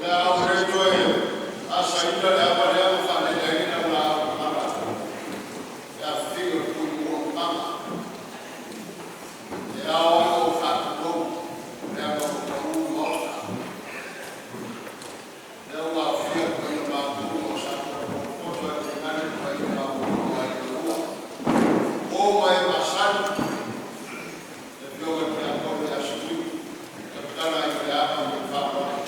Le a ou le toe asaina le ava lea ma faalele ai le laulaau mamala i le afifiga o le Puli Mama. E ao ona ou faatulou leaga ua pau le Maota. Lea ua aofia le paia maualuga o Samoa poto ae tainane le paia maualuga o Aiga e Lua, o uo ma e masani, le afioga i le Tiakono ia Sekuini tautala i le ava ma le faaaloalo.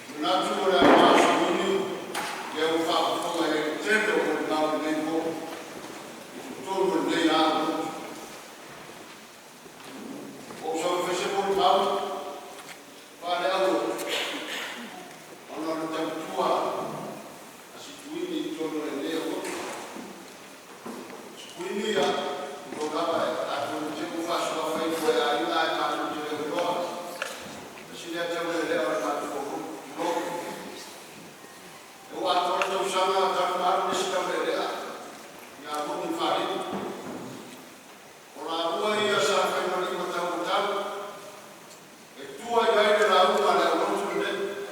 E manatu o le aoga o Sekuini lea ua faafofoga i ai le tele o molimau i lenei po i totonu o lenei lotu. Ua ou sau e fai se molimau faaleaulotu ona o le tautua a Sekuini i totonu o lenei aulotu. Sekuini, tulou lava, atonu te i ua faasuafa ifo e aiga ae matou te le o iloa. Tasi lea taulealea o le matou aulotu, tulou. Ua atoa le tausaga talu ona alu le isi taulealea ia Ronnie Faleu. O laua ia sa faimalimataumatau e tua i ai le lauga a le aulotu lenei,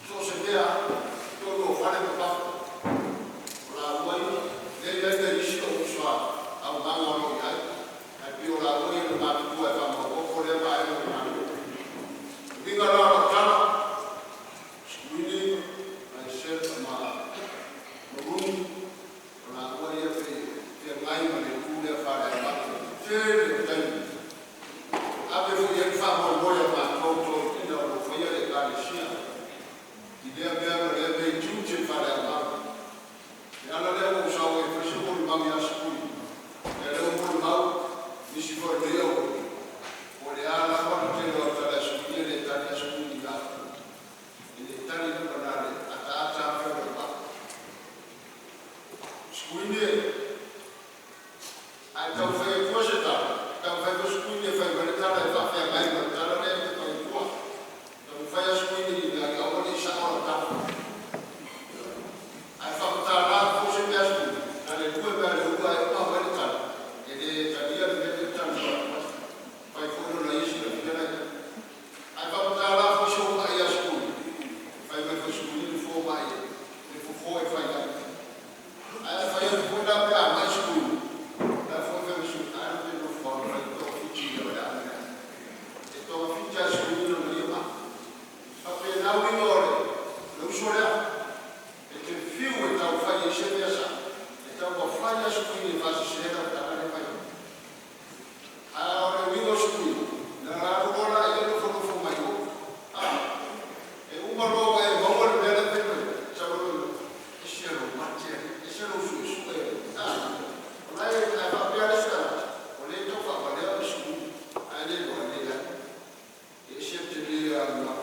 so o se mea lava, i totonu o fale ma fafo. O laua ia, lea e i ai nai isi ou uso a aumaga o lo o i ai, ae pei o laua ia na matutua e faamaopoopo lea vaega o le galuega. O le uiga la o lau tala, Sekuini, Maisel ma Rooney, o laua ia e pei e feagai ma le itu lea faaleaumaga i le tele o taimi. Ave foi i ai le faamoemoe a matou toeaiina o lo o faia le Ekalesia i lea mea ma lea mea i tiute faaleaumaga. O le ala lea ua ou sau ai e fai se molimau ia Sekuini, ia lea ua molimau nisi foi o lenei aulotu, po o le a lava le tele o au tala a Sekuini, e le tali lava Sekuini ia au. E le tali lava na o le ataata lava ma feiloai ma au. Sekuini e, a e taumafai atua se tala, e taumafai foi Sekuini e fai mai le tala e faafeagai ma le tala lea e te fai atua. Taumafai lava Sekuini ina ia aua ne i sao lau tala. Ae faamatala atu foi se mea a Sekuini, na o le lua mea a le ulu ae uma aumai le tala, e le talia le mea lea e talanoa atu ai. Fai foi lona ia silafia la i ai. Ae faamatala foi se ma'i ia Sekuini, fai mai foi e Sekuini le fomai le fofo e fai ai. Ae a fai atu foi la pe a mai Sekuini, o la e foi fai mai Sekuini, a lea ou te nofo lava ma fai togafiti i le a mea. E togafiti lava e Sekuini lona ia mai. Faapena uiga o le uso lea, e te fiu e taufai ai se mea sao, e taumafai lava Sekuini e faasese lau tala lea e fai atu. A o le uiga o Sekuini, na ona alu loa lea nofonofo mai o, a e uma loa ua e maua le mea la e fai mai ai, sau loa, ese lou mate, ese lou suesue, a o la e ae faapea le isi tagata, o lea e tau faavalea o le Sekuini, ae le iloa e leai. E ese le tele o le